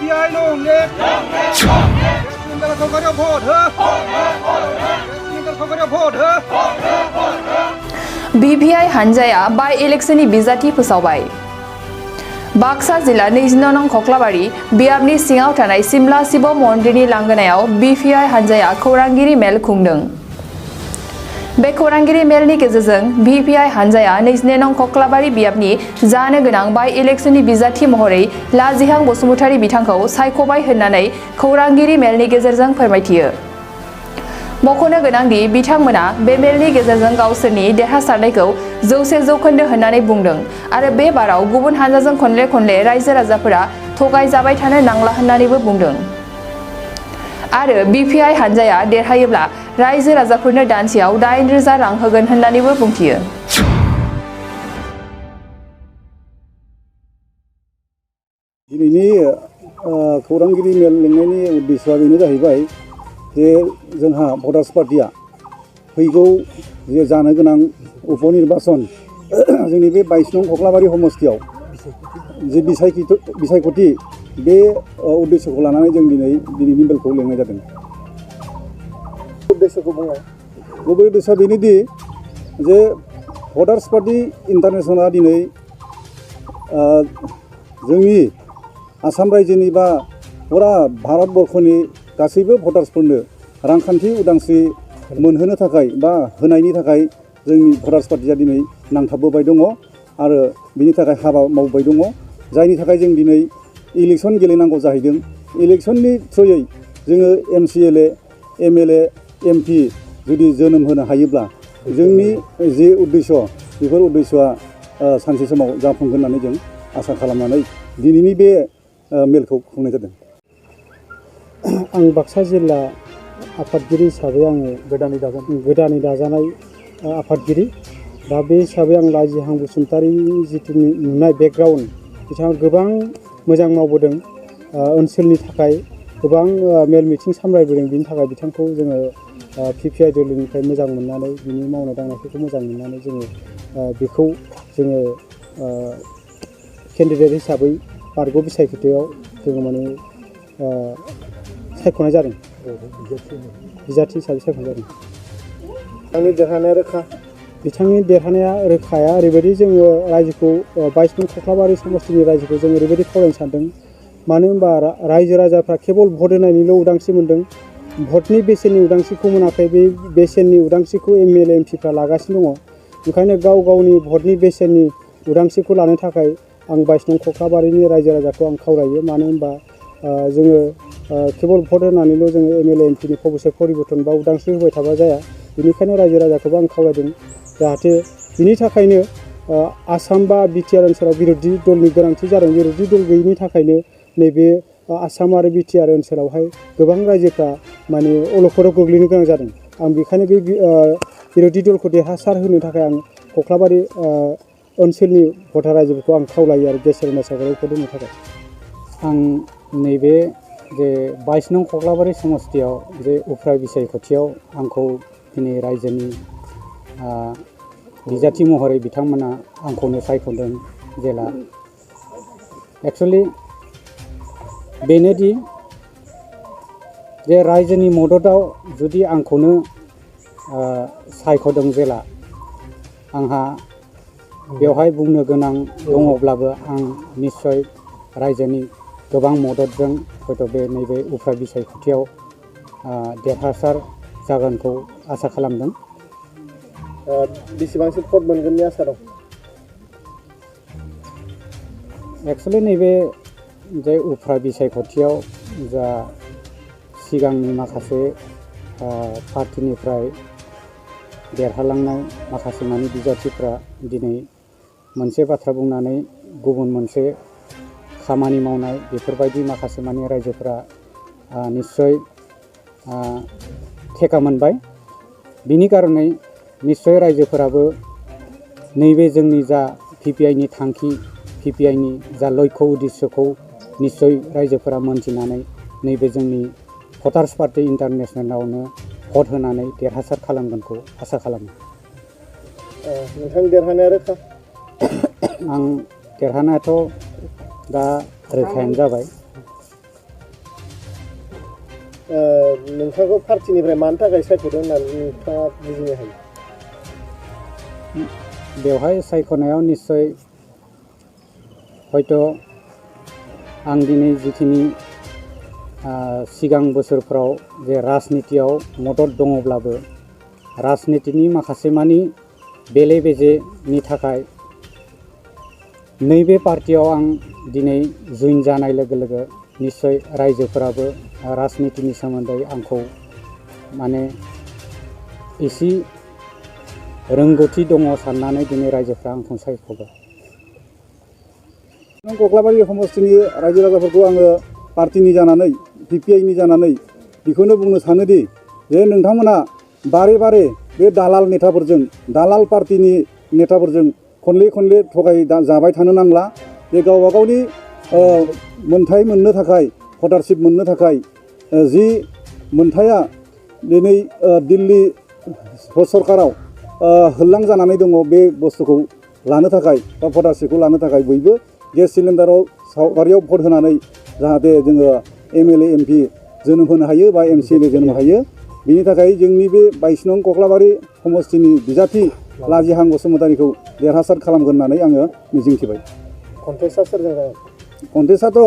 BPI 농객 대통령 선거력 보드 대통령 선거력 보드 BPI हानजाया बाय इलेक्शननि बिजाथि फोसावबाय। बाक्सा जिल्ला 29 नं खख्लाबारि बियाबनि सिङाव थानाय सिमला शिव मन्दिरनि लांगोनायाव BPI हानजाया खौरांगिरि मेल खुंदों। बे खौरांगिरि मेलनि गेजेरजों BPI हानजाया 29 नं खख्लाबारि बियाबनि जानो गोनां बाय इलेक्शननि बिजाथि महरै लाजिहां बसुमतारी बिथांखौ सायख'बाय होननानै खौरांगिरि मेलनि गेजेरजों फोरमायथियो। मख'नो गोनांदि बिथांमोना बे मेलनि गेजेरजों गावसोरनि देरहासारनायखौ 100% होननानै बुंदों आरो बे बाराव गुबुन हानजाजों खनले रायजो राजाफोरा थगायजाबाय थानो नांला होननानैबो बुंदों। आरो BPI हानजाया देरहायोब्ला रायजो राजाफोरनो दानसेयाव 8,000 रां होगोन होननानैबो बुंथियो। दिनैनि खौरांगिरि मेल लिंनायनि उद्देश्यआ बेनो जाहैबाय जे जोंहा भटार्स पार्टिया फैगौ जे जानो गोनां उपनिर्बाचन जोंनि बे 22 नं खख्लाबारि समस्तियाव जे बिसायख'थि बे उद्देश्यखौ लानानै जों दिनैनि मेलखौ लिंनाय जादों। उद्देश्यखौ बुंनाय गुबै उद्देश्यआ बेनोदि जे भटार्स पार्टि इन्टारनेसनेलआ दिनै जोंनि आसाम रायजोनि बा फुरा भारतबर्षनि गासैबो भटार्सफोरनो रांखान्थि उदांस्रि मोनहोनो थाखाय बा होनायनि थाखाय जोंनि भटार्स पार्टिया दिनै नांथाबबोबाय दङ आरो बिनि थाखाय हाबा मावबाय दङ, जायनि थाखाय जों दिनै इलेक्सन गेलेनांगौ जाहैदों। इलेक्सननि थ्रुयै जोङो MCLA, MLA, MP जुदि जोनोम होनो हायोब्ला जोंनि जे उद्देश्य बेफोर उद्देश्यआ सानसे समाव जाफुंगोन होननानै जों आसा खालामनानै दिनैनि बे मेलखौ खुंनाय जादों। आं बाक्सा जिल्ला आफादगिरि हिसाबै आङो गोदानै दाजानाय आफादगिरि। दा बे हिसाबै आं लाजिहां बसुमतारीनि जिथु नुनाय बेकग्राउन्ड बिथाङा गोबां मोजां मावबोदों, ओनसोलनि थाखाय गोबां मेल मिटिं सामलायबोदों। बिनि थाखाय बिथांखौ जोङो PPI दलनिफ्राय मोजां मोननानै बिनि मावनाय दांनायफोरखौ मोजां मोननानै जोङो बेखौ जोङो केन्डिडेट हिसाबै बारग' बिसायख'थियाव जोङो माने सायख'नाय जादों, बिजाथि हिसाबै सायख'नाय जादों। आंनि देरहानाया रोखा। बिथांनि देरहानाया रोखाया ओरैबायदि जोङो रायजोखौ 22 नं खख्लाबारि समस्तिनि रायजोखौ जों ओरैबायदि खावलायनो सानदों, मानो होनबा रायजो राजाफ्रा केबल भट होनायनिल' उदांस्रि मोनदों, भटनि बेसेननि उदांस्रिखौ मोनाखै। बे बेसेननि उदांस्रिखौ MLA MPफ्रा लागासिनो दङ। ओंखायनो गाव गावनि भटनि बेसेननि उदांस्रिखौ लानो थाखाय आं 22 नं खख्लाबारिनि रायजो राजाखौ आं खावलायो। मानो होनबा जोङो केबल भट होनानैल' जोङो MLA MPनि परिबर्तन बा उदांस्रि होबाय थाबा जाया। बेनिखायनो रायजो राजाखौबो आं खावलायदों जाहाथे बिनि थाखायनो आसाम बा BTR ओनसोलाव बिरोधि दलनि गोनांथि जादों। बिरोधि दल गैयिनि थाखायनो नैबे आसाम आरो BTR ओनसोलावहाय गोबां रायजोफ्रा माने अलखदाव गोग्लैनो गोनां जादों। आं बेखायनो बे बिरोधि दलखौ देरहासार होनो थाखाय आं खख्लाबारि ओनसोलनि भटार रायजोफोरखौ आं खावलायो आरो गेजेर सायख'नाय भट होनो थाखाय। आं नैबे जे 22 नं खख्लाबारि समस्तियाव जे उफ्रा बिसायख'थियाव आंखौ दिनै रायजोनि बिजाथि महरै बिथांमोना आंखौनो सायख'दों जेला एक्सुवेलि बेनोदि जे रायजोनि मददआव जुदि आंखौनो सायख'दों जेला आंहा बेवहाय बुंनो गोनां दङब्लाबो आं निस्सय रायजोनि गोबां मददजों हयथ' बे नैबे उफ्रा बिसायख'थियाव देरहासार जागोनखौ आसा खालामदों। बेसेबांसो भट मोनगोननि आसा दं? एक्सुवेलि नैबे जे उफ्रा बिसायख'थियाव जा सिगांनि माखासे पार्टिनिफ्राय देरहालांनाय माखासे माने बिजाथिफ्रा दिनै मोनसे बाथ्रा बुंनानै गुबुन मोनसे खामानि मावनाय बेफोरबायदि माखासे माने रायजोफोरा निस्सय थेका मोनबाय। बिनि कारनै निस्सय रायजोफोराबो नैबे जोंनि जा PPIनि थांखि, PPIनि जा लक्ष्य उद्देश्यखौ निस्सय रायजोफोरा मोनथिनानै नैबे जोंनि भटार्स पार्टि इन्टारनेसनेलावनो भट होनानै देरहासार खालामगोनखौ आसा खालामो। नोंथां देरहानाया रोखा? आं देरहानायाथ' दा रोखायानो जाबाय। नोंथांखौ पार्टिनिफ्राय मानि थाखाय सायख'दों होननानै नोंथाङा बुजिनो हायो? बेवहाय सायख'नायाव निस्सय हयथ' आं दिनै जिखिनि सिगां बोसोरफ्राव जे राजनितियाव मदद दङब्लाबो राजनितिनि माखासे मानि बेले बेजेनि थाखाय नैबे पार्टियाव आं दिनै जइन जानाय लोगो लोगो निस्सय रायजोफोराबो राजनितिनि सोमोन्दै आंखौ माने एसे रोंगौथि दङ साननानै दिनै रायजोफ्रा आंखौ सायख'बाय। कक्लाबारि समस्तिनि रायजो राजाफोरखौ आङो पार्टिनि जानानै PPI जानानै बेखौनो बुंनो सानोदि जे नोंथांमोना बारे बारे बे दालाल नेताफोरजों दालाल पार्टिनि नेताफोरजों खनले खनले थगाय जाबाय थानो नांला। बे गावबा गावनि मोनथाय मोननो थाखाय भटारशिप मोननो थाखाय जि मोनथाया दिनै दिल्ली सरकाराव होल्लां जानानै दङ बे बुस्थुखौ लानो थाखाय बा भटारशिपखौ लानो थाखाय बयबो गेस सिलिन्डाराव सावगारियाव भट होनानै जाहाथे जोङो MLA MP जोनोम होनो हायो बा MCLA जोनोम हायो। बिनि थाखाय जोंनि बे 22 नं कक्लाबारि समस्तिनि बिजाथि लाजिहां बसुमतारीखौ देरहासार खालामगोन होननानै आङो मिजिंथिबाय। कन्टेस्टआ सोरजों जागोन? कन्टेस्टआथ'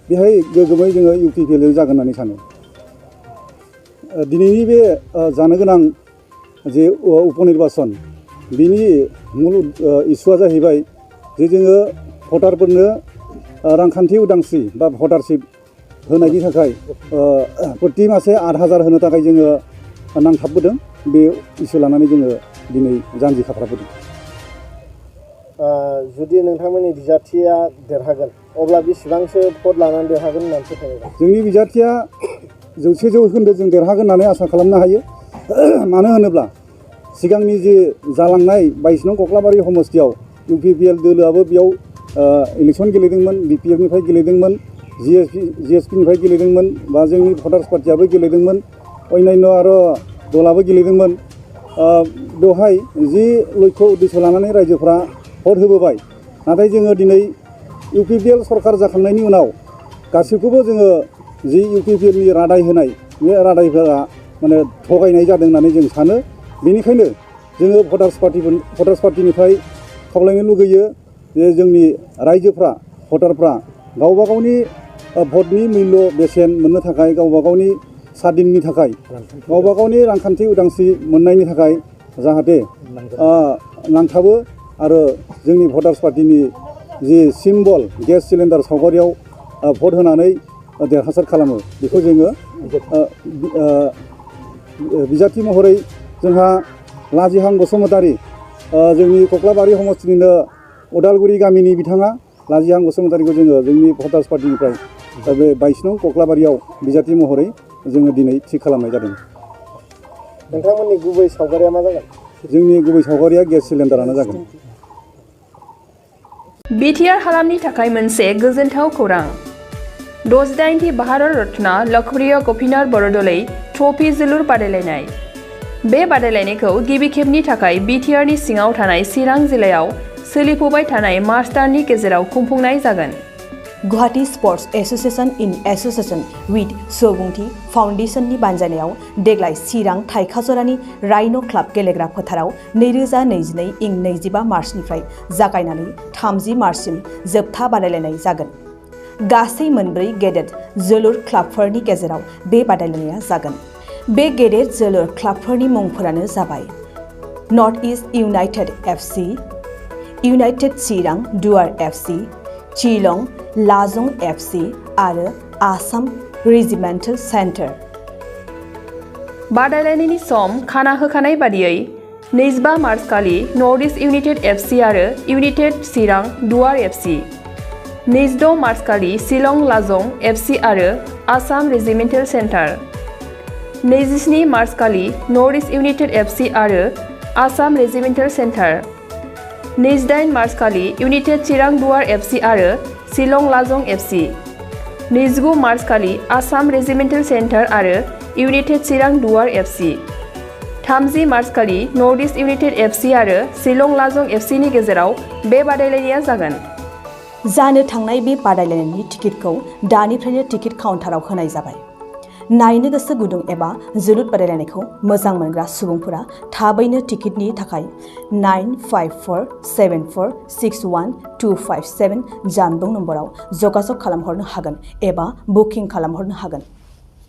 बेहाय गोगोमै जोङो UPPL जागोन होननानै सानो। दिनैनि बे जानो गोनां जे उपनिर्बाचन बिनि मुल इस्युआ जाहैबाय जे जोङो भटारफोरनो रांखान्थि उदांस्रि बा भटारशिप होनायनि थाखाय प्रति मासे 8,000 होनो थाखाय जोङो नांथाबबोदों। बे इस्यु लानानै जोङो दिनै जानजि खाफ्राबोदों। जुदि नोंथांमोननि बिजाथिया देरहागोन अब्ला बेसेबांसो भट लानानै देरहागोन होननानै फोथायो? जोंनि बिजाथिया 100% जों देरहागोन होननानै आसा खालामनो हायो। मानो होनोब्ला सिगांनि जे जालांनाय 22 नं कक्लाबारि समस्तियाव UPPL दोलोआबो बेयाव इलेक्सन गेलेदोंमोन, BPF निफ्राय गेलेदोंमोन, GSP निफ्राय गेलेदोंमोन बा जोंनि भटार्स पार्टियाबो गेलेदोंमन, अन्यान्य आरो दलाबो गेलेदोंमोन। बेवहाय जि लक्ष्य उद्देश्य लानानै रायजोफ्रा भट होबोबाय। नाथाय जोङो दिनै UPPL सरकार जाखांनायनि उनाव गासैखौबो जोङो जि UPPL नि रादाय होनाय बे रादायफोरा माने थगायनाय जादों होननानै जों सानो। बेनिखायनो जोङो भटार्स पार्टिनिफ्राय खावलायनो लुगैयो जे जोंनि रायजोफ्रा भटारफ्रा गावबा गावनि भटनि मुल्य बेसेन मोननो थाखाय गावबा गावनि सादिननि थाखाय गावबा गावनि रांखान्थि उदांस्रि मोननायनि थाखाय जाहाथे नांथाबो आरो जोंनि भटार्स पार्टिनि जि सिम्बल गेस सिलिन्डार सावगारियाव भट होनानै देरहासार खालामो। बेखौ जोङो बिजाथि महरै जोंहा लाजिहां बसुमतारी जोंनि कक्लाबारि समस्तिनिनो उदालगुरि गामिनि बिथाङा लाजिहां बसुमतारीखौ जोङो जोंनि भटार्स पार्टिनिफ्राय बे 22 नं कक्लाबारियाव बिजाथि महरै जोङो दिनै थि खालामनाय जादों। नोंथांमोननि गुबै सावगारिया मा जागोन? जोंनि गुबै सावगारिया गेस सिलिन्डारानो जागोन। BTR हालामनि थाखाय मोनसे गोजोनथाव खौरां। 68थि भारत रत्न लकप्रिय गपिनाथ बरदलै ट्रफी जोलुर बादायलायनाय। बे बादायलायनायखौ गिबि खेबनि थाखाय BTRनि सिङाव थानाय चिरां जिल्लायाव सोलिफुबाय थानाय मार्च दाननि गेजेराव खुंफुंनाय जागोन। Guwahati sports association in association with Subungthi फाउन्डेशननि बानजायनायाव देग्लाय चिरां थाइखाजरानि राइन' क्लाब गेलेग्रा फोथाराव 2022 इं 25 मार्चनिफ्राय जागायनानै 30 मार्चसिम जोबथा बादायलायनाय जागोन। गासै मोनब्रै गेदेर जोलुर क्लाबफोरनि गेजेराव बे बादायलायनाया जागोन। बे गेदेर जोलुर क्लाबफोरनि मुंफोरानो जाबाय north east united FC, united Chirang Duar FC, Shillong लाजं FC आरो आसाम रेजिमेन्टेल सेन्टार। बादायलायनायनि सम खाना होखानाय बादियै 25 मार्च खालि नर्थ इस्ट इउनाइटेड FC आरो United Chirang Duar FC, 26 March खालि शिलं लाजं FC आरो आसाम रेजिमेन्टेल सेन्टार, 27 मार्च खालि नर्थ इस्ट इउनाइटेड FC आरो आसाम रेजिमेन्टेल सेन्टार, 28 मार्च खालि इउनाइटेड चिरां दुवार FC आरो शिलं लाजं FC, 29 मार्च खालि आसाम रेजिमेन्टेल सेन्टार आरो United Chirang Duar FC, 30 March खालि नर्थ इस्ट इउनाइटेड FC आरो शिलं लाजं FC नि गेजेराव बे बादायलायनाया जागोन। जानो थांनाय बे बादायलायनायनि टिकेटखौ दानिफ्रायनो टिकेट काउन्टाराव होनाय जाबाय। नायनो गोसो गुदुं एबा जोलुर बादायलायनायखौ मोजां मोनग्रा सुबुंफोरा थाबैनो टिकेटनि थाखाय 9547461257 जानबुं नम्बराव जगाजग खालामहरनो हागोन एबा बुकिं खालामहरनो हागोन।